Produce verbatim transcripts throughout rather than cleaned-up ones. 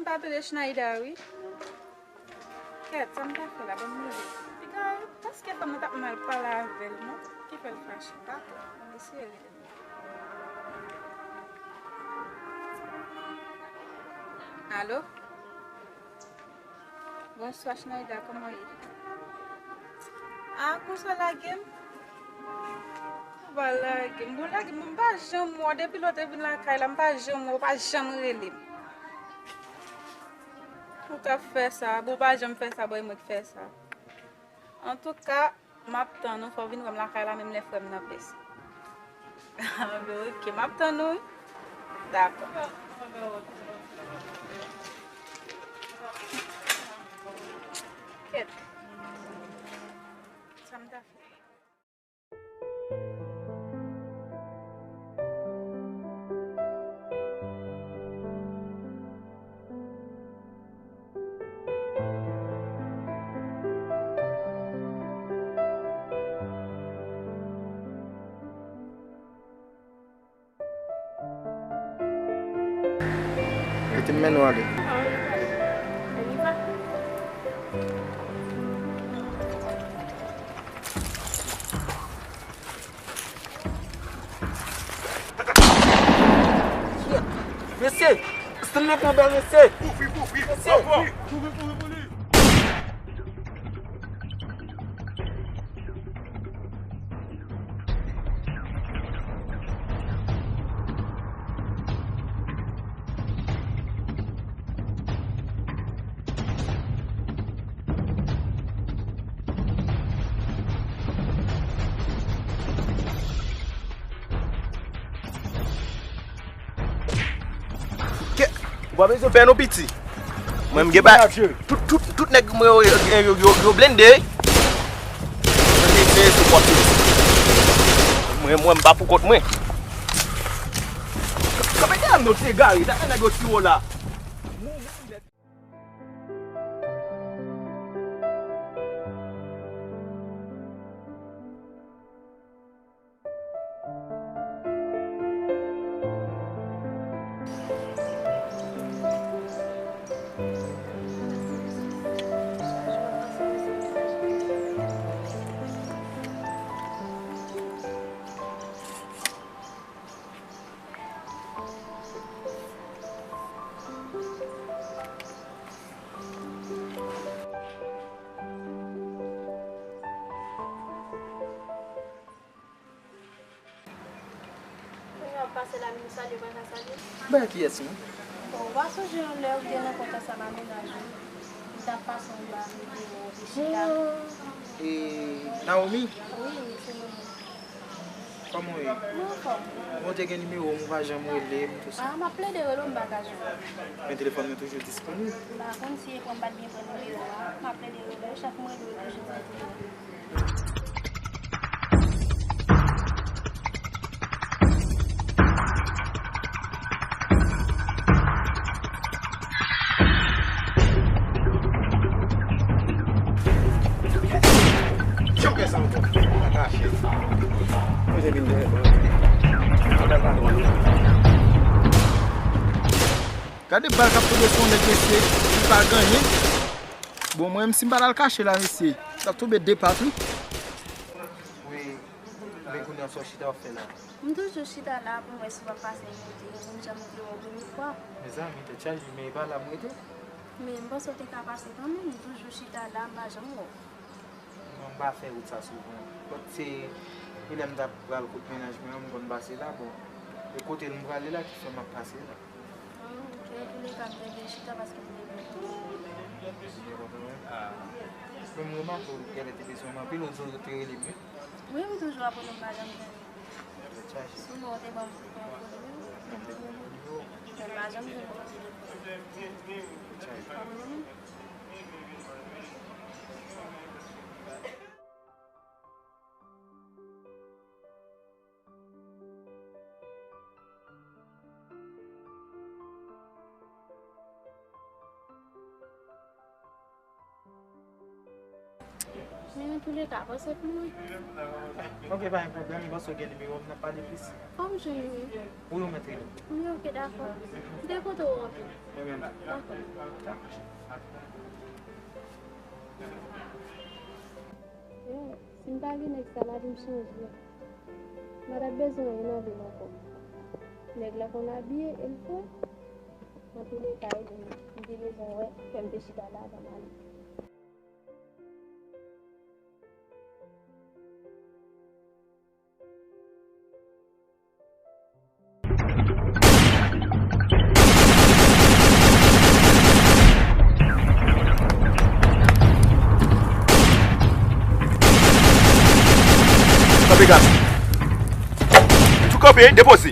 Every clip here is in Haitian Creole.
pa tande Schneider, wi. Kèt, sa m ta fè la, ban m rele. Piga, èske fanm nan t ap mal pale avè l, non? Ki fè l fache? Dakò, ban m eseye rele. Alo? Bonswa, Schneider, kòman w ye? Ah, konsa w lage m? Ou pa lage m. Bon, lage m, m pa janm wè w. Depi lè w te vin lakay la, m pa janm wè w, ou pa janm rele m. Ou k ap fè sa, bon, ou pa janm fè sa, bon, e mwen k fè sa. Antouka, m ap tann ou, fò w vin wè m lakay la, menm lè frè m nan pès. Ah, bon, ok, m ap tann ou, wi. Dakò. Kèt. Sa m ta fè? Kote m mennen w ale? Mesye! Stanley pran bal, mesye! Mesye! Ou pa bezwen pè non, piti. Mwen, m gen ba tout, tout, tout nèg mwen yo, yo, yo, yo, yo blende. Mwen, mwen, m pa pou kont mwen. Kanpe dèyè m non, ti egare, sa nèg yo tire w la. Kounye a w ap pase la, m salye, w pa ka salye? Bay kiyès, non? Bon, ou pa sonje yon lè ou te nan kont ansanm a mennaj ou, m t ap pase anba videwo, ou te chita. E, Naomi? Wi, se mwen menm. Kòman w ye? Mwen anfòm. Bon, w te gen nimewo m, ou pa janm rele m, tou sa. Ah, m ap plede rele w, m pa ka jwenn ou. Men telefòn mwen toujou disponib. M pa konn si e pran m pa t byen pran nimewo a. M ap plede rele w, chak mwen rele w, toujou di m. Gade bal k ap tonbe sou yon nèg, mesye, li pa gen anyen. Bon, mwen menm, si m pa t al kache la, mesye, l ap tonbe de pat, wi. Wi, men kounye a, sa w chita w ap fè la? M toujou chita la pou m wè si w ap pase m rete. Ou menm jan m te wè w premye fwa. Mezanmi, tèt chaje, men e pa la m rete. Men m panse w te ka pase kanmenm, m toujou chita la, m pa janm wè w. Non, m pa fè wout sa souvan. Lòt se, se lè m t ap pral kot mennaj mwen an, m konn pase la, bon. E kote m prale la ki fè m ap pase la. Ah, ok, antouleka, m te vle chita paske m te vle konn. Mwen, m remake w genlè te bezwen m anpil, yon jou ou te rele m, wi. Wi, m toujou ap rele w, m pa janm jwenn ou. Tèt chaje. Sinon, ou te ban m, ban m nimewo. M te ban w nimewo. Men m pa janm jwenn ou nan telefòn. Tèt chaje. Pa mwen menm. Men yon Antouleka, pase pou mwen. Ok, pa gen pwoblèm, m panse w gen nimewo m, n ap pale plis. Fò m jwenn li. Wi, ou mèt rele. Wi, ok, dakò. M te kontan w anpil. Mwen menm. Dakò. Yo, si m ta gen nèg sa, m ap di m chanje. M pa t ap bezwen anyen nan vi m ankò. Nèg la konn abiye, e l fre. Antouleka, ede m. M te bezwen wè, fè m te chita la avan m ale. Kanpe gas. Tou kanpe, depoze.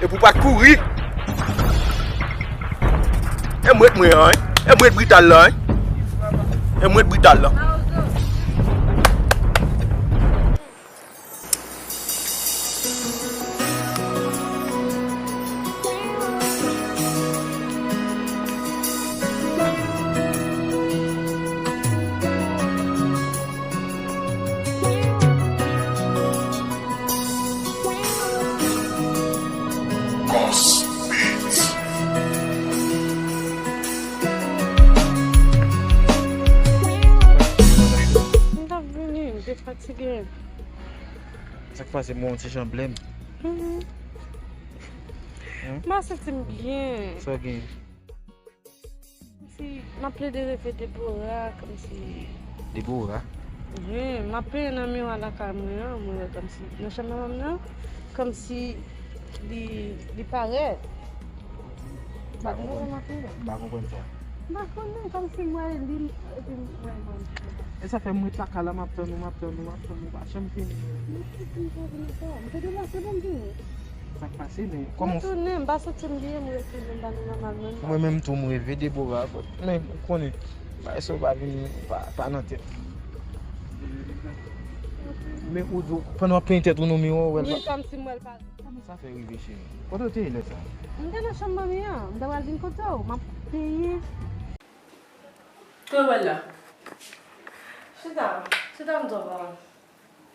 Epi w pa t kouri. E mwen t mwen an, wi. E mwen t brital la, wi. E mwen t brital la. M t ap vini, m te fatige. Sa k pase, bon, ti jan blèm? Mhm. Hmm? M pa santi m byen. Sa w gen? Kòmsi m ap plede reve Debora, kòmsi. Debora? Wi, m ap penyen nan miwa lakay mwen an, mwen wè kòmsi nan chanm manman m nan, kòmsi li, li parèt. M pa konprann. M pa konprann sa. M pa konnen, kòmsi m wè li, epi m wè l. E sa fè m ret lakay la, m ap tann ou, m ap tann ou, m ap tann ou, pa janm vini. M te deplase pou m vini. Sa k pase, men kòman w... Mwen tounen, m pa santi m byen, m retounen, m pa nan nòmal menm. Mwen menm tou, m reve Debora, men ou konnen, bagay sa yo pa vin, pa, pa nan tèt. Men ou, ou, pandan w ap penyen tèt ou nan miwa, w wè l pa... Wi, kòmsi m wè l pa... Kòman sa fè rive, cheri? Kote w te ye lè sa? M te nan chanm manmi an, m ta pral vin kote w, m ap penyen. Kote w wè l la? Chita, chita, m di w, papa.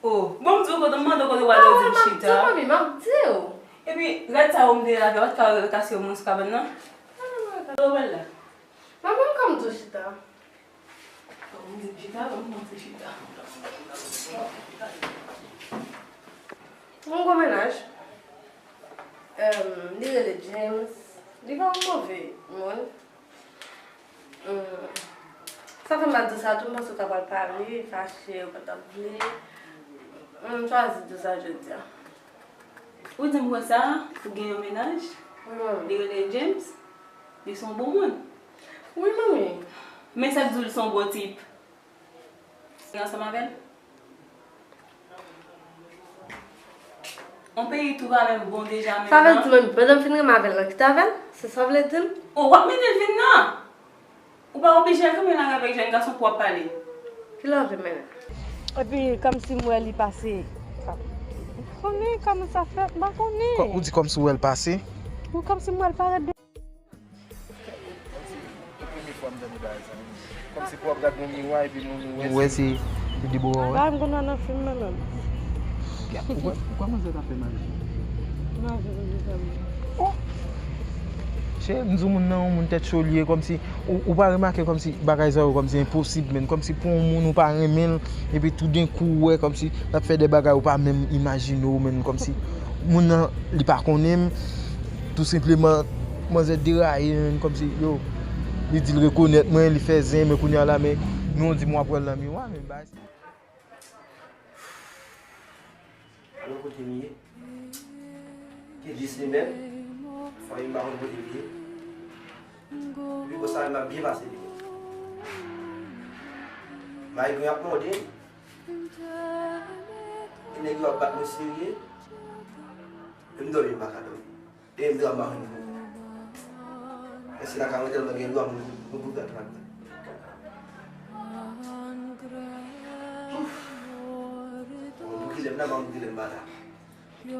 Oh, bon, m di w kote, m mande w kote w ale, w di m chita. Non, m ap di w, manmi, m ap di w. Epi, rad sa yo m te lave, w pa t ka kase yo mwen sou kabann nan? Non, non, non, non. Ou wè l la? Manmi, m konn di w chita. Bon, m di m chita, bon, m montre chita. Yon gwo mennaj. Em, li rele James. Li pa yon move moun. Hmm. Sa fè m pa di w sa tou, m panse w ta pral pale, fache, ou pa t ap vle. Hmm, m chwazi di w sa jodi a. Ou di m konsa, ou gen yon mennaj? Wi, manmi. Li rele James? Li se yon bon moun? Wi, manmi. Men sa k di w li se yon bon tip? Ou ansanm avè l? On peyi tou pa menm bon deja menm non. Sa vle di, manmi, pandan m fin renmen avè l, nan kite avè l? Se sa w vle di m? O, w ap mennen l vin nan? Ou pa oblije al kanpe nan avèk jèn gason pou w ap pale. Kilè w vle mennen l? Epi, kòmsi m wè li pase. M pa konnen kòman sa fèt, m pa konnen. Kò-, ou di kòmsi w wè l pase? Wi, kòmsi m wè l parèt de Kòmsi, e premye fwa m tande bagay sa menm. Kòmsi pou w ap gade nan miwa epi nan miwa. Ou wè se, se Debora w wè? Bagay m konn wè nan fim nan menm. Ou kwè, ou kwè manzè ta fè maji? Maji pou di sa menm. Oh! Chè, m di w moun nan yon moun tèt cho li ye, kòmsi, ou, ou pa remake kòmsi bagay sa yo kòmsi enposib, menn, kòmsi pou yon moun ou pa renmen l, epi toudenkou ou wè kòmsi l ap fè de bagay ou pa menm imajine w, menn, kòmsi moun nan, li pa konnen m, tou senpleman, manzè deraye, menn, kòmsi, yo, li di l rekonèt mwen, li fè zen, men kounye a la, men, nou di m w ap wè l nan miwa, men bagay sa. Alò, kote m ye? Gen dis li menm, fanmi m pa konn kote l ye. Epi konsa, m ap byen pase li menm. Mayi gwen ap mòde m. E nèg yo ap bat mwen serye. E m dòmi, m pa ka dòmi. E m dòmi, m pa konn pou. Mèsi la, ka mwen tèlman gen lwa, mwen, mwen pou gad la. Ouf. Mwen pou kilè m la, mwen pou kilè m pa la. Mesye,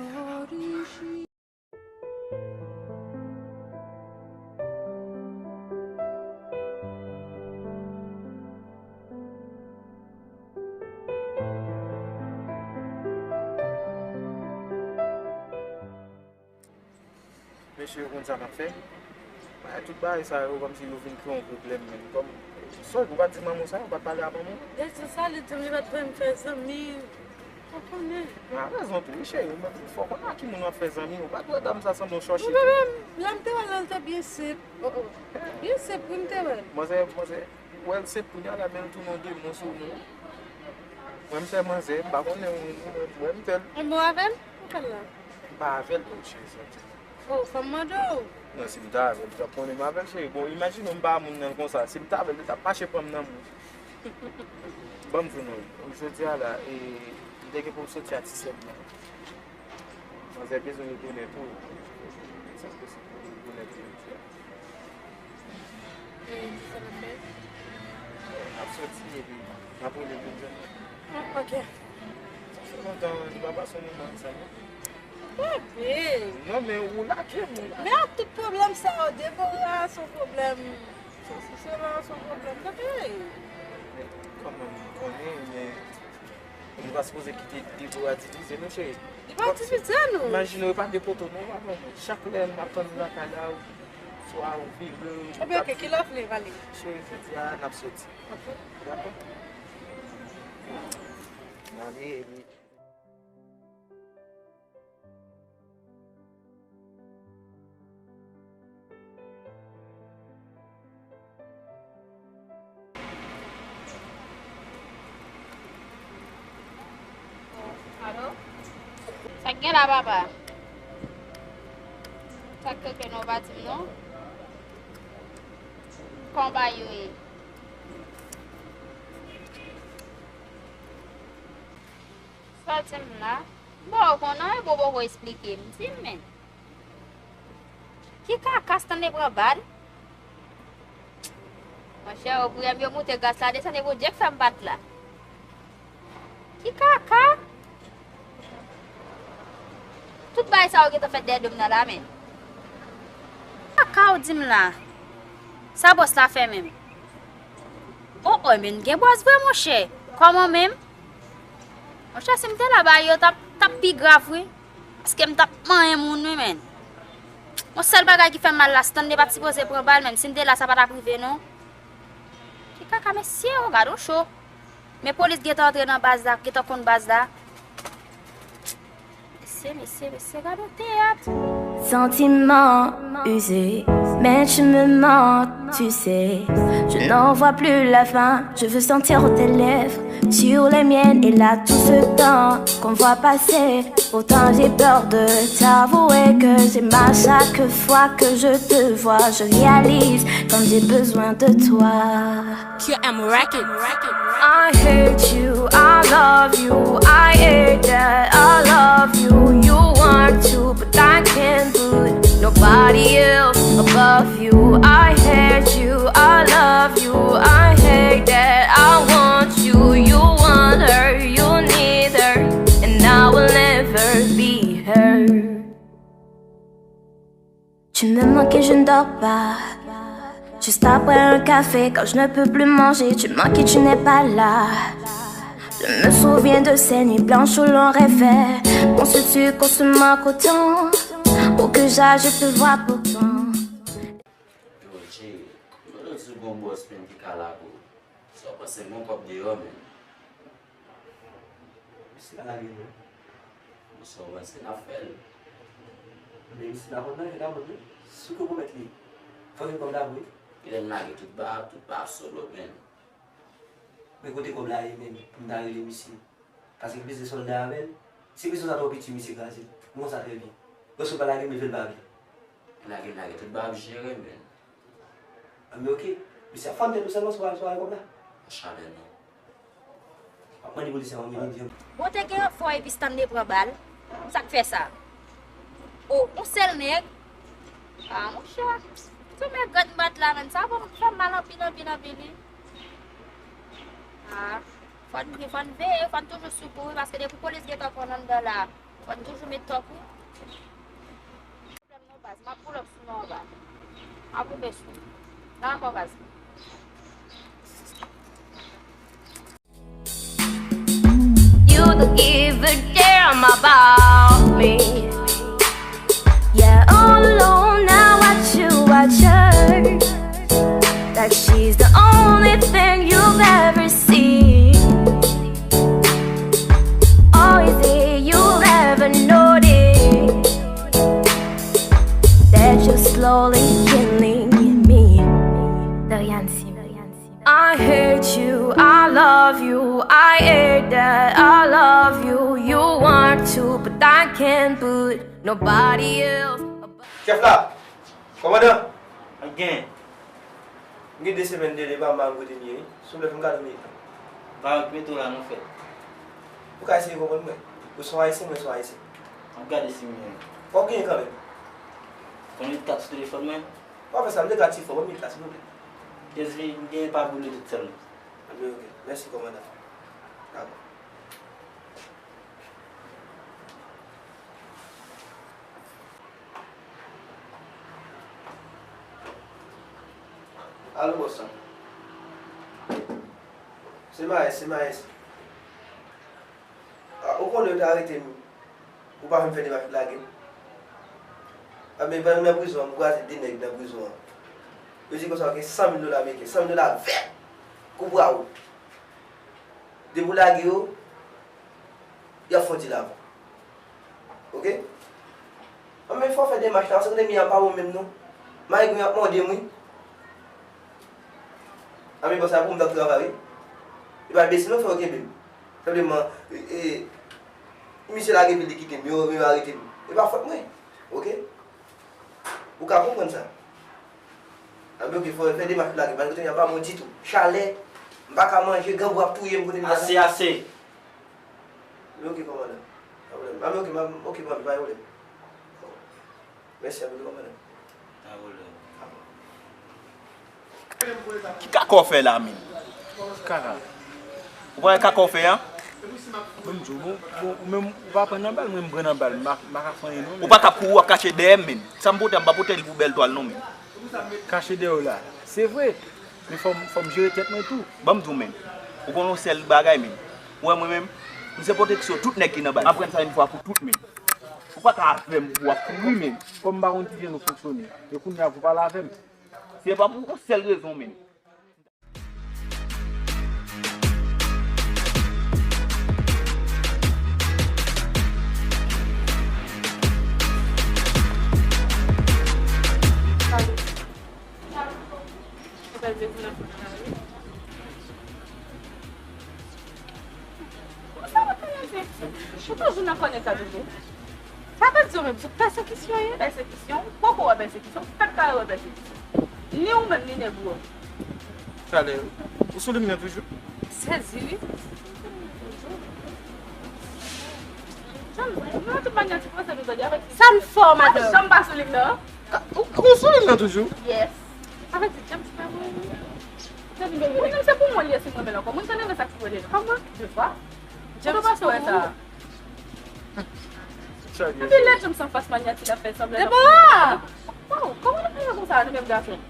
yo konn sa m ap fè. Tout bagay sa yo, kòmsi yo vin kreye yon pwoblèm menm. Kòm, sòl, ou pa t di manman w sa, ou pa t pale a manman w? Depi sa, li di m li pa t vle m fè zanmi. Ou konnen. Ou gen rezon tou, wi, cheri. Fò w konnen a ki moun w ap fè zanmi. Ou pa t wè dam sa sanble yon chòche tou. Lè m te wè l, li te byen senp. Oh, oh. Byen senp, wi, m te wè l. Manzè, manzè, ou wè l senp kounye a la, men l tounen yon demon sou nou. Mwen, m fè manzè, m pa konnen ou, ou, ou, mwen, m fè l. Ou bon avè l? Ou fè l la? M pa avè l, non, cheri, sa di. Oh, fò m mande w. Non, si m ta avè l, ou t ap konnen m avè l, cheri. Bon, imajine w m pa moun nan konsa. Si m ta avè l, li t ap mache pran m nan men. Ban m di nou, jodi a la, e, m te gen pou m soti a ti sè m nan. Manzè bezwen rekonèt ou. Sa posib pou rekonèt ou jodi a. E, sa n ap fè? N ap soti epi n ap rele pou jwenn. Ah, ok. Sa fè lontan nou pa pase yon moman ansanm, non? Bebe! Non, men ou lage m, ou lage. Men ak tout pwoblèm sa yo, Debora se yon pwoblèm. Sesi, sela se yon pwoblèm. Tande! Men kòman m konnen, men nou pa sipoze kite Debora divize nou, cheri. Li pa divize nou. Imajine w, e pa de poto non, w ap wè. Chak lè m ap tann ou lakay la, ou swa ou vire, ou... Ebyen, ok, kilè w vle m ale? Cheri, jodi a, n ap soti. Ok. Dakò? N ale, epi Alo? Sa k gen la, papa? Sa k toke non, pa di m non? Kòman bagay yo ye? Sa w di m la? M pa konn anyen, bon, poko esplike m. Di m, men. Ki kaka, Stanley pran bal? Monchè, o priyè m yo moute gaz la desann, e Bondye k fè m bat la. Ki kaka? Tout bagay sa yo gentan fèt dèyè do m nan la, men. Kaka w di m la? Sa bòs la fè menm? O, o, men gen bòs vre, monchè. Kòman menm? Monchè, si m te la, bagay yo t ap, t ap pi grav, wi. Paske m t ap manyen moun, wi, men. Yon sèl bagay ki fè m mal la, Stanley pa t sipoze pran bal, men si m te la, sa pa t ap rive, non. Ki kaka, mesye, o, gad on cho. Men polis gentan antre nan baz la, gentan konn baz la. Mesye, mesye, mesye, gad on teyat. Sentiment usé, mais tu me manques, tu sais. Je n'en vois plus la fin, je veux sentir tes lèvres sur les miennes. Et là, tout ce temps qu'on voit passer, pourtant j'ai peur de t'avouer que j'ai mal chaque fois que je te vois. Je réalise comme j'ai besoin de toi. Q M Records. I hate you, I love you, I hate that I love you. You want to, but I can't put nobody else above you. I hate you, I love you, I hate that I want you. You want her, you need her, and I will never be her. Tu me manques et je ne dors pas. Juste après un café, quand je ne peux plus manger, tu manques et tu n'es pas là. Je me souviens de ces nuits blanches où l'on rêvait. Penses-tu qu'on se manque autant? Ou ke ja je te vois pourtant. Yo, Jay, kote w di gon bòs menm ki ka lage w? Sa w panse gon kòb deyò menm? Misye ka lage nou. Bon, sa w panse n ap fè l? Men misye pa konn lage, pa konn, wi. Si w konpwomèt li, fò gen kòb la pou li. Kilè n lage tout ba, tout ba sou lòt menm. Men kote kòb la ye menm, pou m ta rele misye? Paske m bezwen sòlda avè l. Si misyon sa twò piti, misye kraze l. M konn sa trè byen. Lòske l pa lage m, li fè l pa vle. Lage, lage, tout ba ap jere, men. Anben, oke. Misye ap fann tèt ou sèlman, si w pa, si w pa wè kòb la. Chalè non. W ap mande polisye a yon milyon. Bon, te gen fò epi Stanley pran bal. Sa k fè sa? O, yon sèl nèg. A, monchè. Tout nèg gad m bat la, menm sa bon, fè m mal anpil, anpil, anpil, wi. A, fò n, fò n veye, fò n toujou sou kou, wi, paske depi polis gentan konn anndan la, M toujou met tòk ou. Pwoblèm non baz, m ap pull up sou nou anba. M ap rive sou ou. Dakò baz. You don't give a damn about me. Yeah, all alone I watch you watch her. Like she's the only thing you've ever seen. Oh, is it you've ever noticed that you're slowly killing me? Dorian Simi. I hate you, I love you, I hate that I love you. You want to, but I can't put nobody else above. Chèf la! Kòmandan! Ap gen. M gen de semèn de depa m pa konn kote m ye wi. Souple fè m kado minit la. Pa wont, mete w la non frè. Ou ka eseye konprann mwen. Ou se yon ayisyen, mwen se yon ayisyen. M ap gade si m gen. Fòk ou genyen kanmenm. Fò m met kat sou telefòn mwen. Pa fè sa, m te ka ti fò, ban m minit la silvouplè. Jezi, m genyen pa boule tout sèlman. Anben oke, mèsi kòmandan. Dakò. Alo bòs lan. Se Maes, se Maes. A, ou konnen yo te arete m. Ou pa vin fè demach pou lage m. Anben pandan m nan prizon an, m kwaze de nèg nan prizon an. Yo di konsa w gen san mil dola ameriken, san mil dola vèt kou bra w. Depi w lage yo, y ap fè w dil avan. Oke? Anben fò w fè demach la, paske kote m ye a pa bon menm non. Mayigon y ap mòde m wi. Anben bòs la pou m t ap travay wi. E pa enbesil non fè yo kenbe m. Senpleman, e, e, misye lage epi li kite m, yo, yo arete m. E pa fòt mwen. Oke? Ou ka konprann sa. Anben oke, fò fè demach pou lage m, paske kote m ye a pa bon ditou. Chalè, m pa ka manje, grangou ap touye m kote m ye a. Ase, ase! Men oke kòmandan. Pa pwoblèm. Anben oke, m ap, oke, pa gen pwoblèm. Mèsi anpil wi kòmandan. Pa pwoblèm. Ki kaka w fè la menm? Ki kaka? Ou pa wè kaka w fè a? Bon, m di w, bon, bon, ou menm ou pa pran nan bal, mwen m pran nan bal, m pa, m pa ka fè anyen non menm. Ou pa ka kouri w ap kache dèyè m menm. Sa m pote a, m pa pote l pou bèl twal non menm. Kache dèyè w la. Se vre. Men fò m, fò m jere tèt mwen tou. Ban m di w menm. Ou konn yon sèl bagay menm. Ou wè mwen menm, m se pwoteksyon tout nèg ki nan bal. M ap pran sa yon fwa pou tout menm. Ou pa ka avè m pou w ap kouri menm. Kòm m pa konn kijan nou fonksyone. E kounye a pou pale avè m. Se pa pou yon sèl rezon menm. Ou toujou nan kònèt sa toujou. Sa vle di menm sou pèsekisyon ye? Pèsekisyon? Ou poko wè pèsekisyon? Ou pèp ka wè pèsekisyon. Ni ou menm ni nèg ou yo. Talè, ou sou lim nan toujou? Sezi wi. Janm, mwen tout mannyè ti pase nou jodi avèk. Sa n fè w madanm? Janm pa sou lim nan. Ou, ou sou lim nan toujou? Yes. Avèk ti James pa mwen. Moun nan se pou mwen li ye si mwen renmen l ankò. Moun sa renmen sa ki rele l. Kòman? Devwa. James pa wè sa. Epi lè James anfas mannyè ti l ap fè sanblan. Debora! Waw, kòman nou fè konsa nou menm gason?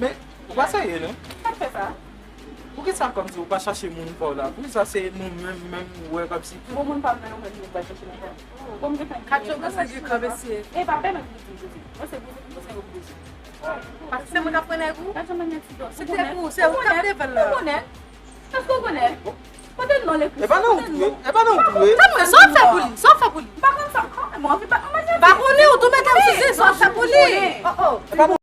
Men, ou pa serye non? Sa k fè sa? Poukisa kòmsi ou pa chache moun pa w la? Poukisa se nou menm, menm ou wè kòmsi. Bon moun pa m nan yon menm moun pa chache moun pa m. Bon m gen fanm ki. Katyo gwo sa gen kò mesye. E pa pèmèt li di jodi. Mwen se gwo, mwen se gwo. Paske se mwen k ap pran nèg ou? Gad jan mannyè ti dòs. Se te pou, se ou k ap devan l la. Ou konnen? Èske w konnen? Kote non l ekri? E pa nan wout ou ye. E pa nan wout ou ye. Tann mwen, sa w ap fè pou li? Sa w ap fè pou li? M pa konn sa. Kòman mwen anvi pa mwen. M pa konnen, ou tou mete m sou zen, sa w ap fè pou li? Oh, oh. E pa nan